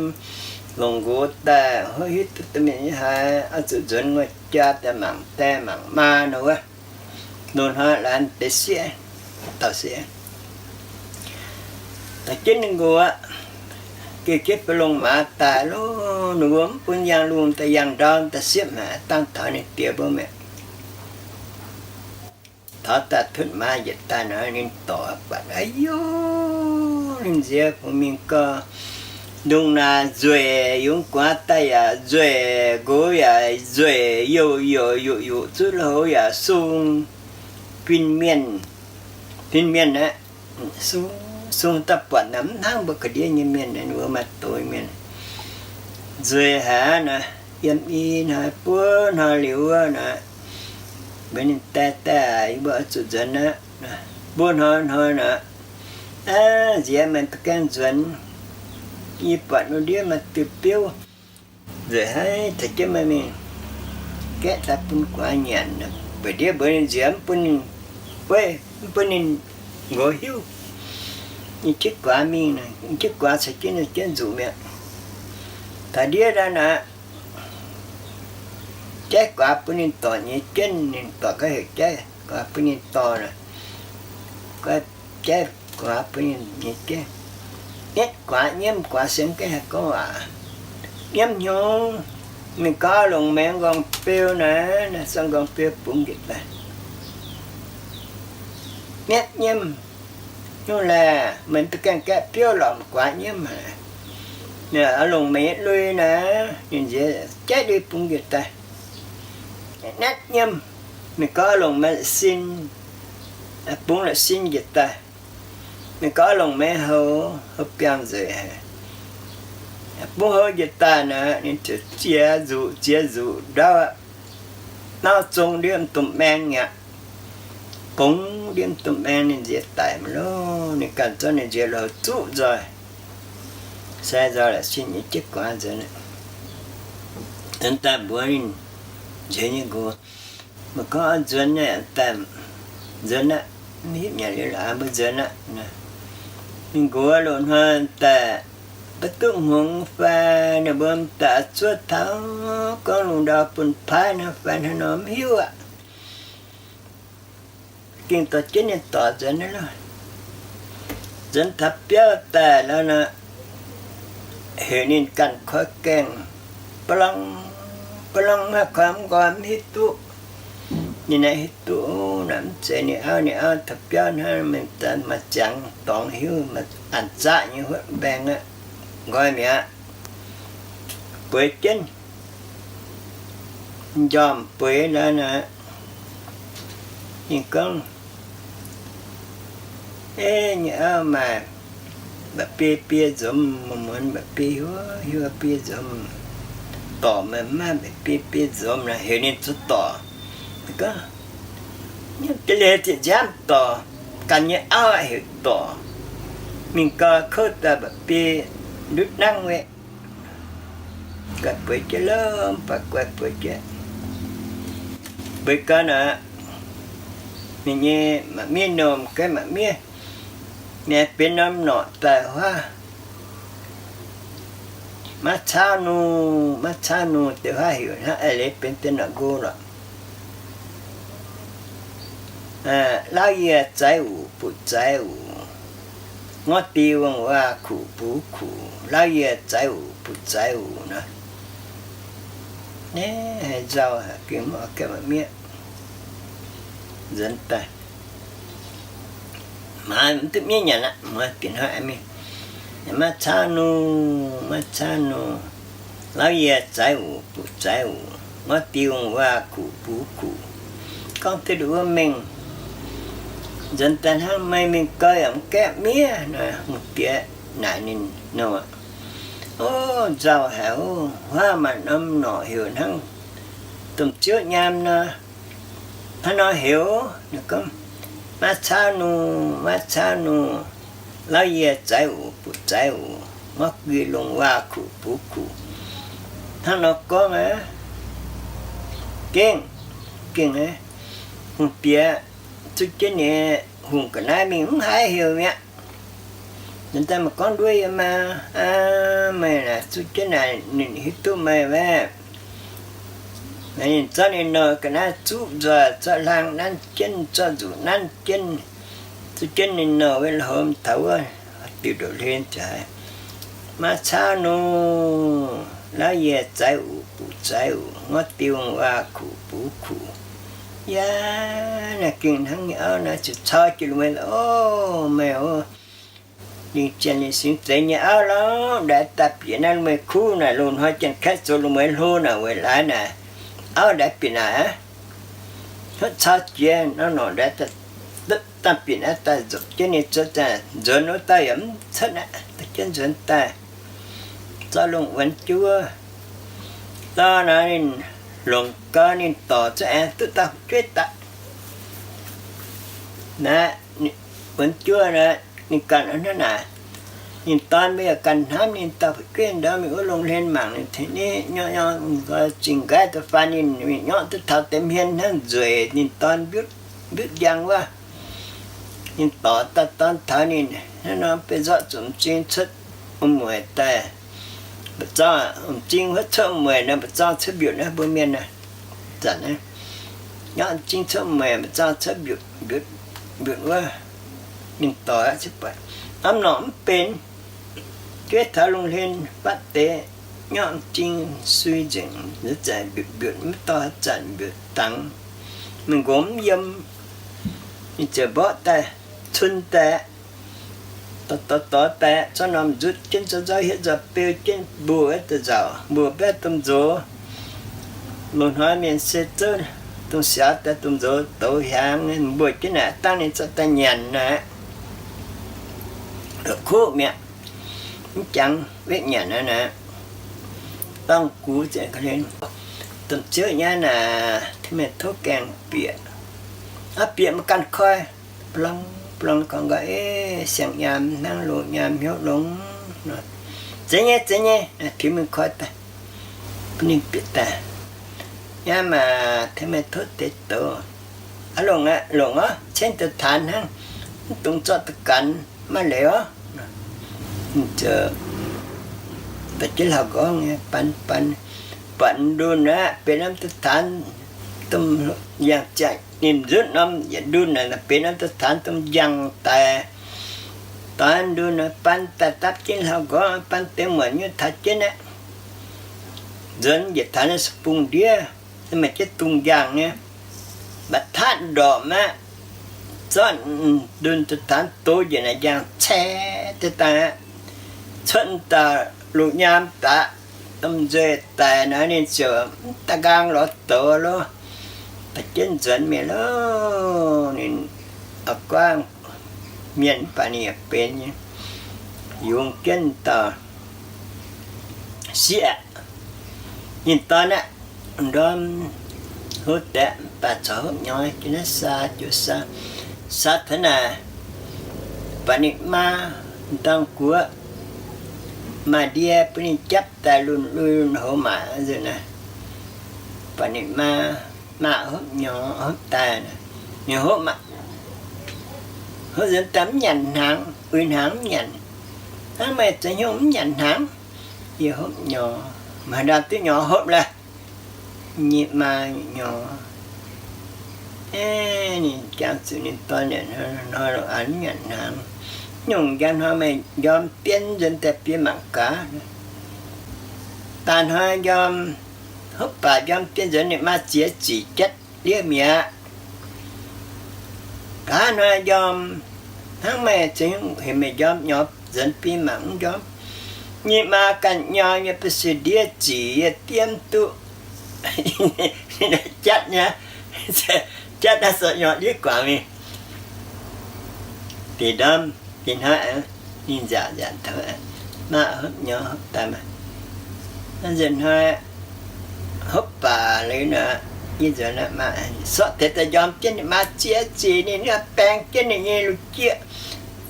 longc nqox daaih, hov hiuv duqv domh mienh nyei haiz, oix zuqc nzuonx nguaih jaa daaih mangc die mangc maa nor wuov. Loz-hnoi laanh deix sieqv, dauh sieqv, daaih jienv ninh nqox aqv, geh jienv fei longh maaz daaih lo, ninh mbuo mv bun yangh lungh daaih yangh ndau daaih siepv haic, dangh taux ninh diex mbuo mi'aqv. Taux daaih tutv maaz njiec daaih nor, ninh dorc buatc, a'yoh, ninh nziex kungx mingh gau, ndongc naaic nzueic, yungz guaax daaih yaac nzueic, nqox yaac nzueic, youc youc yuqc yuqc, zuqv hlo yaac sung, fin mienh, fin mienh aqv. Sung, sung daaih buatc naaic mv hnangv mbuo ga'ndiev nyei mienh, ninh mbuo maaih doz mienh. Nzueic haic aqv naaic, yiem i hnoi buov hnoi liuz wuov naaic, mbuox ninh, Die, die aac, yie mbuo oix zuqc nzuonx aqv. Buov hnoi hnoi naaic, aav, nziex meih duqv gaengh nzuonx, yie buatc ninh ndiev maaih diuh biouv nzueic haic, caux jienv meih mingh gaeqv daaih bun guaax nyanc. Mba'diev mbuox ninh nziex mv bun ninh, weiv, mv bun ninh nqox hiuv. Ninh jienv guaax mingh, ninh jienv guaax caux jienv, ninh jienv nzuqc mi'aqv. Taux ndiev daaih naaic, jaiv guaax bun ninh dorc nyei jienv, ninh dorc ga'heuc jaiv guaax bun ninh dorc, jaiv guaax bun ninh nyei jienv. Mietv guaax nyiemv guaax se mv gaengh haih gorngv waac. Nyiemv hnyouv, mingh gau longc meih nqorngv beu naaic, naaiv se nqorngv beu bungx njiec daaih. Mietv nyiemv, nyungc laeh, meih duqv gaengh gaeqv biouv lorqc, guaax nyiemv haic. Longc meih nyei lui naaic, ninh nziex jaiv lui bungx njiec daaih. Natv nyiemv, mingh gau longc meih la'sin, bungx la'sin njiec daaih. Mingh gau longc meih houx, houx biangh nzueic haic. Bungx houx njiec daaih naaic, ninh ziouc ziex nzuqc, ziex nzuqc ndau aqv. Nauv zong ndiev m'dumh maeng mi'aqv. Bungx ndiev m'dumh maeng, ninh nziex daic mv lorqc. Ninh ganh zorqv ninh nziex lui zuqv nzoih, sai nzoih la'sin nyei jienv guaax nzuonx. Nzuonx daaih mbuox ninh nzuonx nyei nqox, meih gorngv nzuonx naaic daaih, nzuonx aqv, mv hitv nyanc liuz la'aaix mbuo nzuonx aqv. Ninh nqox loz-hnoi daaih mv duqv hngongx fai ninh mbuo m'daaih zuov taux gorngv lungh ndau bun paaiv nor fai hnangv nor mv hiuv aqv. Gengh dorh jienv ninh dorc nzuonx naaiv lorqc. Nzuonx taux biauv daaih lorqc nor, heuc ninh ganh koi gaengh, ba'long, ba'long maiv koi mv nqoi mv hiuv duqv. Ninh naaiv hiuv duqv naaic mv zeiz ninh auv, ninh auv taux biauv hnangv, mingh maaih ziangx dorngx hiuv, maaih an zaqv nyei huotv mbaengx aqv, nqoi mi'aqv. Bueix jienv, njormh bueix lorqc nor, ninh gorngv, Eix, nyei auv maaih mba'biei biei nzomz, muonz-muonz mba'biei hiuv, hiuv biei nzomz. dorc, meih maiv maaih biei biei nzomz naaic, heuc ninh zoux dorc. Gorngv, jiex liuz ziepc nziaamv dorc, ganh nyei auv heuc dorc. Mingh gau kouv daaih mba'biei ndutv nangv wuov. Guaix bueix jienv lov, mv baac guaix bueix jienv. Mbuo gau naaic, ninh nyei maa miev, ninh ganh maa miev, ninh benx norm norqc daaih huaav. Maiv caauv nungh, maiv caauv nungh, deix huaav heuc hnangv a'leiz benx deix norqc nqo lorqc. Lauv yie zaaix uc, buoqc zaaix uc, ngorv diuh wuov waac kuqc buv kuqc, lauv yie zaaix uc, buoqc zaaix uc nor. Naaiv haaix nzauh haic, gengh mv oix gaengh maaih miev. Nzuonx daaih, maaiz mv duqv miev nyanc aqv, muoz bieqc hnoi mingh. Maiv caauv nungh, maiv caauv nungh, lauv yie zaaix uc, buoqc zaaix uc, ngorv diuh wuov waac kuqc buv kuqc. Gorngv duqv wuov mengh, nzuonx daaih hnangv meih mingh gau yaac mv gaengh miev nor, hungh diex naaic ninh nor. O, nzauh haic oc, huaav maaih norm norqc heuc hnangv domh ziouv nyaam nor. Hnangv nor heuc, ninh gorngv, maiv caauv nungh, maiv caauv nungh, lauv yie zaaix uc, buoqc zaaix uc, ngorv diuh longc waac kuqc buv kuqc. Hnangv nor gorngv aqv. Gengh, gengh aqv. Hungh diex zuqv jienv ninh hungh ga'naaiv mingh mv haih heuc mi'aqv. Ninh daaih maiv gorngv nduov yie maa, aa, meih naaic zuqv jienv naaic ninh hiuv duqv meih wuov. Ninh zorqv ninh nouh ga'naaiv zuqv nzoih, zorqv hlang nanv jienv, zorqv nzuqc nanv jienv, zuqv jienv ninh nouh wuov, hlo taux wuov diuh ndoqv hlen jaaix. Maiv caauv nungh, lauv yie zaaix uc, buoqc zaaix uc, ngorv diuh waac kuqc buv kuqc. Yaac naaiv gengh hnangv nyei auv naaiv ziouc cau jiex lungh muonz, o, meih oc. Ninh janx ninh singx zeiz nyei auv lorqc, ndaix daaih bieqc naaiv lungh muonz kuv naaic, loz-hnoi janx-kaeqv zoux lungh muonz hlo naaic weic laaix naaic, auv ndaix bieqc naaic aqv. Haaix cau jiex nor, norqc ndaix daaih bieqc naaiv daaih nzopc jienv ninh cuotv daaih, nzuonx wuov dauh yaac mv cuotv aqv, daaih jienv nzuonx daaih. Zorqv lungh wuonx juov, zorqv naaiv ninh longc gau ninh dorc cuotv aengx duqv dauh fu'jueiv daaih. Naaiv wuonx juov naaiv, ninh ganh hnangv naaic. Ninh dorn mbuo yaac ganh hnamv ninh dauh fu'jueiv ndorm mingh wuov longh hlen mangc ninh tengx ninh nyorqv nyorqv zingh nqaiv da'faanh ninh mingh nyorqv duqv taux deix hmien hnangv nzueic ninh dorn mbiutv mbiutv njang wuov. Ninh dorc dauh dorn taux ninh hnangv nor, beiv nzorqv zuqc m'zing cuotv wuom-mueic daaih. Mba'zorng m'zing huotv cuotv wuom-mueic nor, mba'zorng cuotv mbiutc naaiv mbuo mienh naaiv. Zanc naaiv, nyorqv m'zing cuotv wuom-mueic, mba'zorng cuotv mbiutc, mbiutc, mbiutc wuov. Ninh dorc aqv, norm norqc mv benx, jueiv taux lungh hlen fatv deix, nyorqv m'zing sui nzengc, nzuonx zanc mbiutc mbiutc mv dorh haaix zanc mbiutc dangx, mingh nqox mv yiem. Ninh ziouc mborqv daaih, cun daaih, dorh dorh dorh daaih, zorqv norm nzutv jienv, zorqv nzorv hietv nzorh beu jienv, mbuox daaih nzauc, mbuox mbaeqv domh nzox. Loz-hnoi mienh se zouv dongh siaaux daaih domh nzox douz hiaangx, mbuox jienv naaic, dangh ninh zorqv daaih nyanc naaic, la'kuqv mi'aqv. Mv jangx wetv nyanc naaic, dorngh gux ziouc, domh ziouv nyei naaic, meih tov gaengh bieqc. Aav, bieqc maiv ganh koi. Blong blong gorngv nqoi, siang-nyaam hnangv loz-nyaam hnyouv longx. Zeiz nyei, zeiz nyei, tiux mingh koi daaih, bun ninh bieqc daaih. Nyaam aac, tengx meih tov deix douz. Aav, longc aqv, longc orv, cengv deix taanx hnangv, mv dungx zorqv da'ganx, maiv leiz orv. Ninh ziouc da'jienv hlauv-nqorngv nyei ban ban, buatc ndunh aqv, benx norm deix taanx, domh yangh ziangh ninh nzutv norm yietc ndunh naaic, benx norm deix taanx domh njang daic. Dorh ndunh naaic ban daaih dapv jienv hlauv-nqorngv, ban deix muonc nyei taux jienv aqv. Nzuonx njiec taux naaiv se bung ndiev, maaih jienv dungz njang nyei, mba'tatv ndorpc aqv. Zorqv ndunh deix taanx doz njiec naaic njang caeqv deix daaih aqv. Cuotv dauh loz-nyaam daaih, domh nzueic daic naaic, ninh ziouc mv da'nqaang lorz douz lo, da'jienv nzuonx mingh lo. Ninh auv-guaav mienh mv baac ninh yaac benx nyei, yungz jienv dauh sieqv, Ninh dorn aeqv, ndorm hopv deix mv baac corc hopv nyorx jienv naaiv saa jienv saa, saa taux naaic, baac ninh maa ndorm guoqv maaih ndie bun ninh japv daaih lunh lui lunh hoz maaic nzunc naaic. Baac ninh maa, maa hopv nyorx hopv daaih, ninh hopv, hopv nzuonx daaih mv nyanc hnaangx, uix hnaangx mv nyanc. Hnangv meih zoux hnyouv mv nyanc hnaangx, yie hopv nyorx, maaih ndau duqv nyorx hopv laaih. Nyei maa nyorx, ninh jangx zuqc ninh dorn nyanc hnoi, hnoi lo aqc mv nyanc hnaangx. Nyungc njang hnoi meih njorm bienv nzuonx daaih bieqc mangc gaax. Daaih hnoi njorm, hopv baac njorm bienv nzuonx ninh maa ziex zic jatv ndiev mi'aqv. Gaax hnoi njorm, hnangv meih zoux heuc meih njorm nyorx nzuonx bieqc mangc mv njorm. Nyei maa ganh nyorx nyei ba'se ndiev zic yie diemv duqv jatv nyei, jatv naaiv sortv nyorx ndiev guangc mingh. Deix ndorm, deix hnoi, ninh nziaauc nziaauc taux, maa hopv nyorx hopv daaih maah. Naaiv nzunc hnoi hopv baac liuz nor, yie nzuonx aqv, maa sortv deix daaih njorm jienv ninh maa ziex zic, ninh baeng jienv ninh nyei lungh jieqv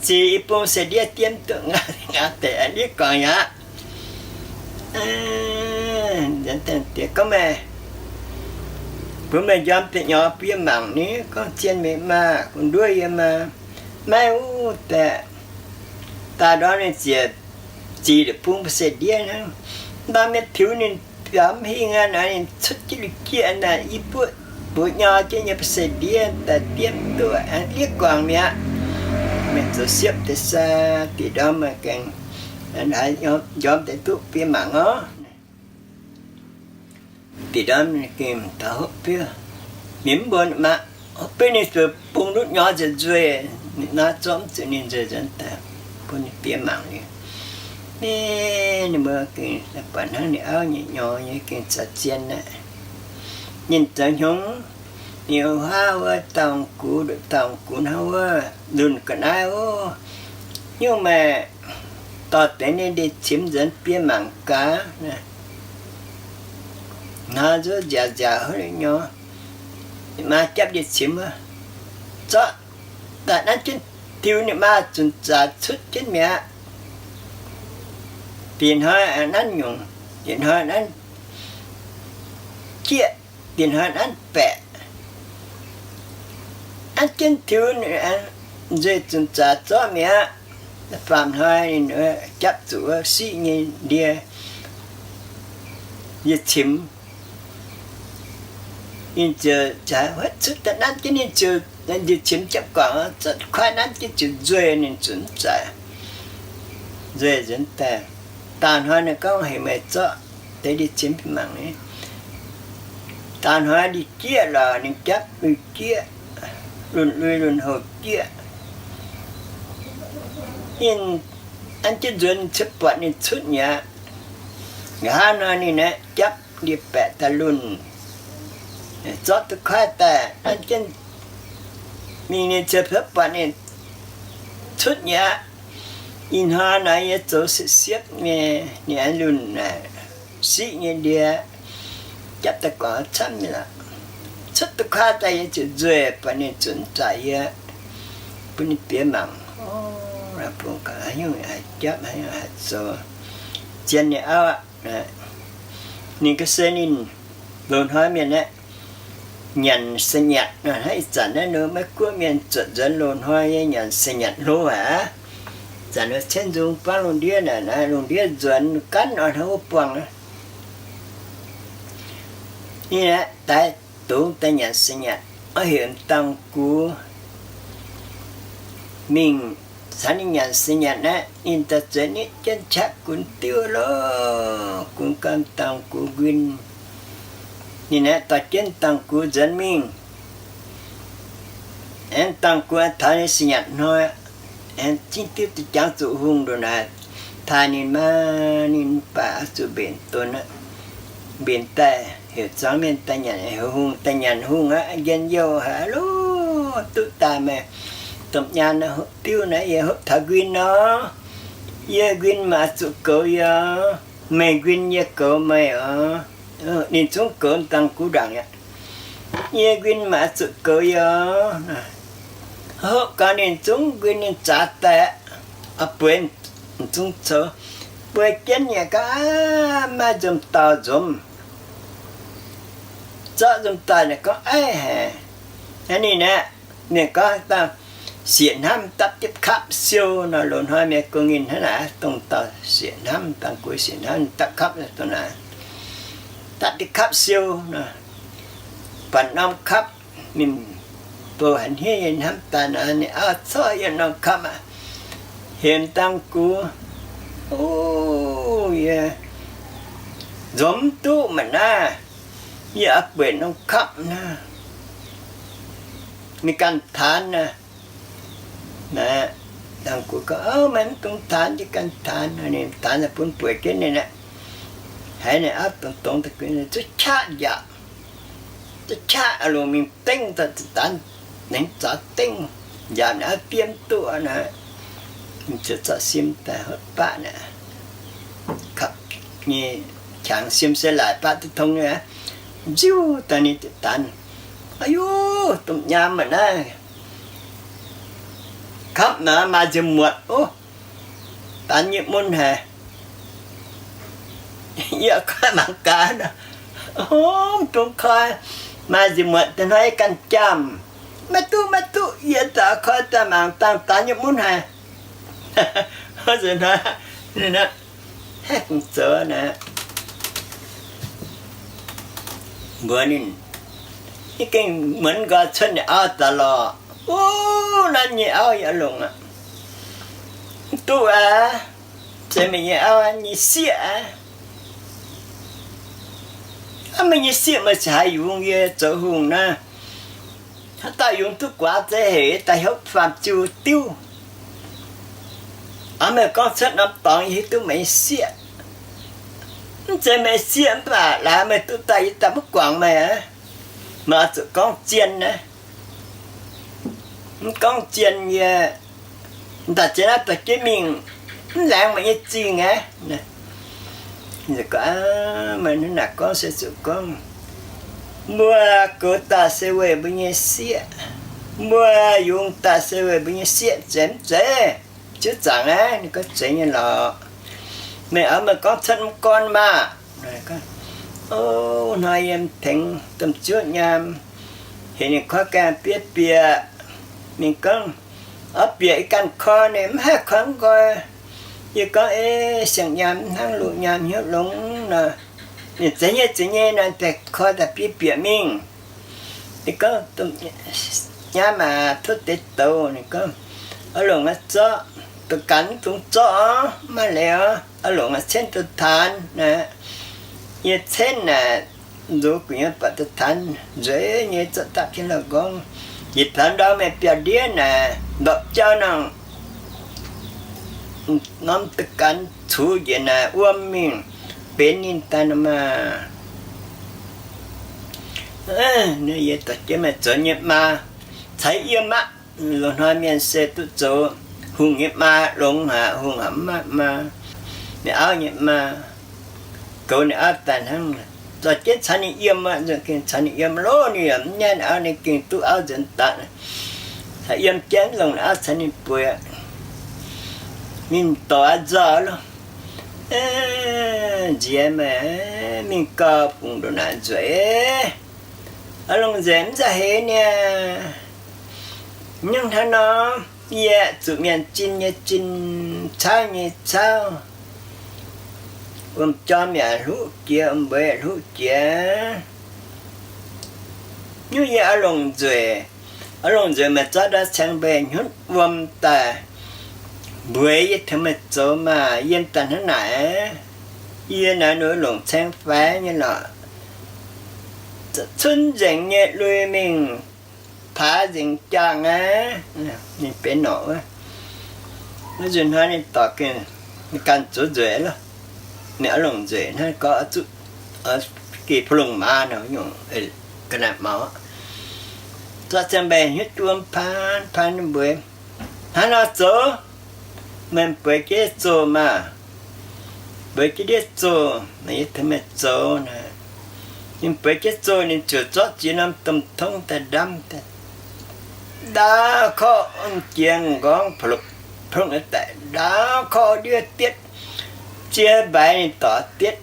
zic i bung se ndiev diemv duqv ngau deix ndiev guangc aqv. Diex gorngv meih, mbuo meih njorm deix nyorx bun yie mangc ni, gorngv zien meih maa, kungx nduov yie maa. Maiv wuov deix, daaih ndorm ninh ziec zic bung ba'se ndiev hnangv. Ndorm mienh tiux ninh biaux mv hingh aqv nor, ninh cuotv jienv lungh jieqv naaic i buoqv mbuoqc nyorx jienv nyei ba'se ndiev daaih diemv duqv ndiev guangc mi'aqv. Mienh zoux siepv deix sai, deix ndorm maaih gaengh haaix njorm deix duqv bun yie mangc orv. Bieqc ndorm ninh gengh taux hopv biouv. Ninh mv mbuox ninh maa, hopv biouv ninh zuqc bung ndutv nyorx nzueic nzueic, ninh maa zorqv mv zuqc ninh nzueic nzuonx daaih bun ninh bieqc mangc liuz. Ninh mbuo gengh buatc hnangv ninh auv nyei nyorx nyei gengh caux zien aqv. Ninh zoux hnyungv, ninh huaav wuov dauh gux, dauh gux hnangv wuov lunh ga'naaiv oc. Nyungc meih dorh deix ninh ndie-cimx nzuonx bieqc mangc gaax. Hnangv nzuov nziaauc nziaauc hov liuz nyorx, ninh maa japv ndie-cimx wuov, zorqv daaih nanv jienv tiux ninh maa zunc zaaix cuotv jienv mi'aqv. Diex hnoi nanv nyungc, diex hnoi nanv jieqv, diex hnoi nanv baeqc. Nanv jienv tiux nzueic zunc zaaix zorqv mi'aqv. Faam hnoi ninh japv zuqc wuov siqv nyei ndie, ndie-cimx. Ninh ziouc huotv cuotv daaih nanv jienv ninh ziouc ndie-cimx japv guangc, zorqv kuaaiv nanv jienv ziouc nzueic, ninh zunc mv zaaix, nzueic nzuonx daaih. Daauh hnoi ninh gorngv heuc meih zorqv deix ndie-cimx bun mangc ni. Daauh hnoi ndie-jieqv lorqc, ninh japv lui-jieqv, lunh lui lunh houh jieqv. Ninh an jienv nzuonx cuotv buatc ninh cuotv mi'aqv. Nqa'haav nor ninh aeqv japv ndie-baeqc daaih lunh, zorqv duqv kuaaiv daaih an jienv mingh, ninh ziouc cuotv buatc ninh cuotv mi'aqv. Ih hnoi naaiv yie zoux siepv-siepv nyei, ninh aengx lunh naaic siqv nyei ndie, japv daaih guangc camv nyei lorqc. Cuotv duqv kuaaiv daaih yie ziouc nzueic, buatc ninh zunc mv zaaix yie, bun ninh bieqc mangc. Bun haaix nyungc haih japv, haaix nyungc haih zoux, zien nyei auv aqv. Ninh ga'sie ninh loz-hnoi mienh aeqv, nyanc se nyatc. Hnangv ih zanc naaiv nor Meiv-Guoqv mienh zuotc nzuonx loz-hnoi nyei nyanc se nyatc hlo aqv. Zanc nor cienv nzung buangv lungh ndiev naaic, naaiv lungh ndiev nzuonx ganv oix hnangv wuov buangh. Ninh aeqv, daix dungz daaih nyanc se nyatc, oix heuc m'dangh gux mingh caux ninh nyanc se nyatc naaiv. Ninh daaih zueiz nitv jienv qaqv gunx diuv loh, gunx ganh m'dangh gux nquin. Ninh aeqv, dorh jienv m'dangh gux nzuonx mingh. Aengx m'dangh gux aengx taux ninh se nyatc hnoi, aengx zingv diuv daaih jangx zuqc hungh ndongc naaic taaih ninh maa, ninh mv baac oix zuqc mbenc donx aqv. Mbenc daaih heuc zuangx mienh daaih nyanc, heuc hungh daaih nyanc. Hungh aqv, njien-youh haic loh, duqv daaih meih domh nyaanh hopv diuv naaiv, yie hopv taux nquin nor, yie nquin meih oix zuqc goux yie, meih nquin yie goux meih oc. Ninh zungv goux dangh gu ndaangc aqv. Yie nquin maaih zuqc goux yie oc. Hopv gau ninh zungv nquin ninh zaax daaih, bueix zungv coux. Bueix jienv yaac gaax, maiv nzunc dauh nzunc, zorqv nzunc dauh naaic gorngv, Aiv haic, ninh aeqv, mienh gorngv dangh sieqv hnamv dapv jienv kapv siou nor, loz-hnoi mienh gu'nyuoz hnangv naaic, dongh dauh sieqv hnamv, dangh gu sieqv hnamv dapv kapv dongh naaic, dapv jienv kapv siou nor, buatc norm kapv, ninh bouh haic hniev nyei hnamv daaih nor, ninh auv, Corc yiem norm kapv aqv. Hemx dangh gu, O, yie nzunc duqv maiv naaiv, yie oix bueix norm kapv naaiv, ninh ganh taanx naaic. Naaiv dangh gu gorngv, O, meih mv dungx taanx, yie ganh taanx. Ninh taanx daaih bun bueix jienv ninh aqv. Haiz ninh auv dongh dongx daaih, zuqc qaqv njaapc, zuqc qaqv lungh mingh dengv daaih, daanx nengx zaux dengv njaapc, ninh auv diev mv duqv naaic, ninh ziouc zorqv sim daaih hotv baqv naaic, kapv nyei qangx, sim se laaic baqv duqv tong nyei, nziuv daaih ninh ziouc daanx. Aa yuv, domh nyaam aac naaiv, kapv naaic maaih nziex muotc, o, daanx nyei mun haic. Yie koi mangc gaax nor, O, mv dungx koi, maaih nziex muotc deix hnoi yie ganh jaamh. Maiv duqv, maiv duqv, yie zaqc koi daaih mangc dangh daanx nyei mun haic. Nzunc hnoi ninh haih zoux naaic, mbuox ninh, ninh gengh muonz nqoi cuotv ninh auv daaih lorqc. O, naaiv nyei auv yaac longc aqv. Mv duqv aqv. Zeiz meih nyei auv nyei sieqv aqv. Aav, meih nyei sieqv meih cingx haiz yungz yie zoux hungh naaiv. Haaix dauh yungz duqv guaax zeiz hec daaih hopv faam-ziu diuv. Aav, meih gorngv cuotv norm dorngx yie hiuv duqv meih nyei sieqv. Mv zeiz meih sieqv mv baac laaix meih duqv daaih yie daaih mv guangc meih aqv. Meih oix zuqc gorngv zien naaiv. Mv gorngv zien yie daaih zien naaiv dorh jienv mingh, mv laengz meih nyei zingh aqv. Meih hnangv naaic gorngv se zuqc gorngv, mbuo goux daaih se weic mbuo nyei sieqv, mbuo yungz daaih se weic mbuo nyei sieqv, zeiz mv zeiz? Ziouv zaangc aqv. Ninh gorngv, Zeiz nyei lorqc. Meih oix meih gorngv cuotv mv gorn maah. O, hnoi yiem tengx domh ziouv nyaam, heuc ninh koi gaengh bieqc bieqc. Ninh gorngv, Oix bieqc yie ganh koi, ninh mv haih koi nqoi. Yie gorngv, Ei, siang-nyaam hnangv loz-nyaam hnyouv longx nor. Ninh zeiz nyei, zeiz nyei nor, daaih koi daaih bieqc bieqc mingh. Ninh gorngv, Nyaam aac, tov deix douz. Ninh gorngv, Oix longc aqv zorqv, da'ganh mv dungx zorqv orv, maiv maaih leiz orv. Oix longc aqv, cenv duqv taanx. Yie cenv naaic, nzox gu'nyuoz buatc duqv taanx nzueic nyei, zorqv dapv jienv la'nqorngv. Yietc taux ndau meih biauv-ndiev naaic, ndorpc jauv nangh, norm da'ganh cux njiec naaic wuom mingh, benx ninh daaih nor maah. Yie dorh jienv meih zoux nyei maa caux yiem aqv. Loz-hnoi mienh se duqv zoux hungh nyei maa longx haic, hungh haic, mv maaih maa. Ninh auv nyei maa, goux ninh auv daaih hnangv, dorh jienv caux ninh yiem aqv. Caux ninh yiem loh, ninh yaac mv nyaanh auv, ninh gengh duqv auv nzuonx daaih. Caux yiem jienv longc ninh auv caux ninh bueix. Ninh dorc aqv nzauh loh, Nziex meih mingh gauh fungc ndongc naaic nzueic. Aav longc nzueic mv za'heix niaa. Hnangv haaix nor, yie zuqc mienh zin nyei zin, cauv nyei cauv. Wuom-jorm yaac hluqv jiex, wuom-mbeix yaac hluqv jiex. Nyungc yie aav longc nzueic, aav longc nzueic meih zorqv ndau caeng mbeix hnyutv wuom daaih mbueix yie tengx meih zoux maah. Yiem daaih hnangv naaic, yie naaiv nor longc caeng faix nyei lorqc. Cunv nzengc nyei lui mingh, paaix nzengc jaang aqv. Ninh benx norqc wuov, wuov nzunc hnoi ninh dorc gengh, ninh ganh zoux nzueic loh. Ninh oix longc nzueic hnangv gorngv zuqc geh puv longc maaz nor nyungc, ga'naaiv maux aqv. Zorqv caeng mbeix hnyutv wuom paan paan mbueix, Hnangv nor zoux, meih bueix jienv zoh maah. Bueix jienv ndiev zoh, meih yie tengx meih zoux naaic. Ninh bueix jienv zoh, ninh ziouc zorqv ziex norm domh tongv daaih ndamv daaih, ndaauv korv jiex m'nqorngv, plungh daaih ndaauv korv ndiev dietv, ziex mbaix ninh dorc dietv,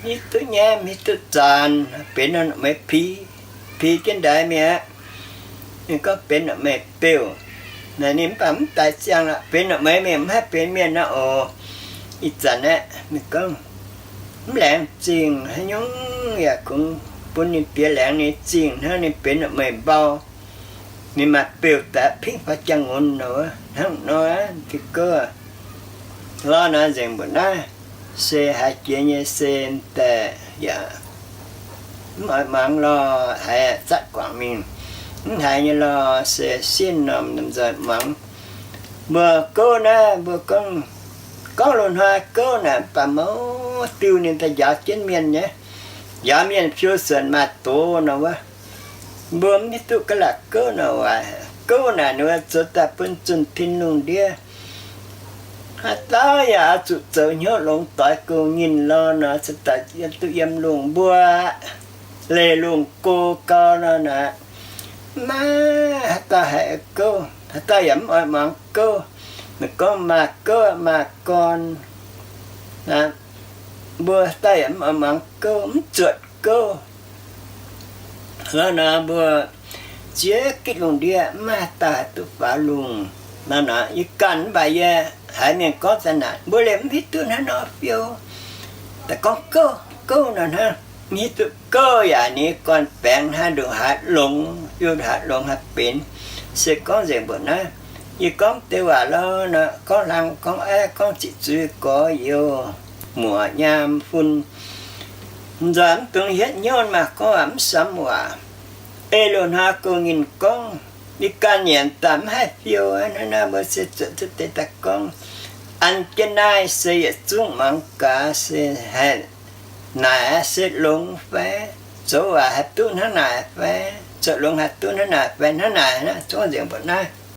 hiuv duqv nyaiv, hiuv duqv zaanc, benx norm meix pi, pi jienv ndaix mi'aqv. Ninh gorngv, benx norm meix beuh. Naaic ninh mv baac mv daaih ziangh lorqc, benx norm meix mienh mv haih benx mienh nor oc. Ih zanc aeqv, ninh gorngv, mv laengz zingh haaix nyungc yaac kungx bun ninh diex laengz nyei zingh hnangv, ninh benx norm meix mbau. Ninh maaih beuh daaih pingv faaux jangx-ngunx nor, hnangv nor, diuh gouv lorh nor nzengc mbuoqc naaiv, se haiz jiex nyei se daaih yaac mv oix muangx lorh, haiz zatv guangc mingh. Mv haiz nyei lorh se sin norm nzoih muangx. Mbuo gouv naaiv mbuo gorngv, gorngv loz-hnoi gouv naaic, mv baac mouz diuh ninh daaih njaaux jienv mienh nyei, njaaux mienh fiou suonc maaih doz nor wuov. Mbuo mv hiuv duqv ga'laqc gouv nor waac. Gouv naaic ninh mbuo zoux daaih bun zunh tin lungh ndiev. Haaix dauh yaac oix zuqc zoux hnyouv longx doix gong nyinh lorh nor, se daaih yiem duqv yiem lungh mbuo leih lungh go gau nor naaic, maiv haaix dauh haih gouv, haaix dauh yaac mv oix muangx gouv. Ninh gorngv maaih gouv maaih gorn, mbuo haaix dauh yaac mv oix muangx gouv, mv zuotc gouv. Lorh nor mbuo ziex gitv lungh ndiev maiv maaih haaix dauh haih duqv faaux lungh. Nor nor yie ganh mv baac yie haiz mienh gorngv daaih naaic, mbuo liemh mv hiuv duqv hnangv nor fiou. Daaih gorngv gouv, gouv nor hnangv, mv hiuv duqv gouv yaac ninh gorn-baengx hnangv, ndongc haaix longx fiou, ndongc haaix longx haih benx. Se gorngv nzengc mbuoqc naaiv, yie gorngv deix waac lorh nor, gorngv hlang gorngv aiv, gorngv ziqc zuiz gorx youz, muoc nyaam fun, nzoih mv dungx hietv hnyouv, maaih gorngv waac mv samx waac. Ei loz-hnoi gong nyinh gorngv, yie ganh nyanc daaih mv haih fiou. Hnangv naaiv mbuo se zuotc duqv deix daaih gorngv. An jienv naaiv se yietc zungv mangc gaax se haih naaic se longx fai, zoux waac haih duqv hnangv naaic fai, zoux longx haih duqv hnangv naaic fai, hnangv naaic naaiv zungv nzengc mbuoqc naaiv.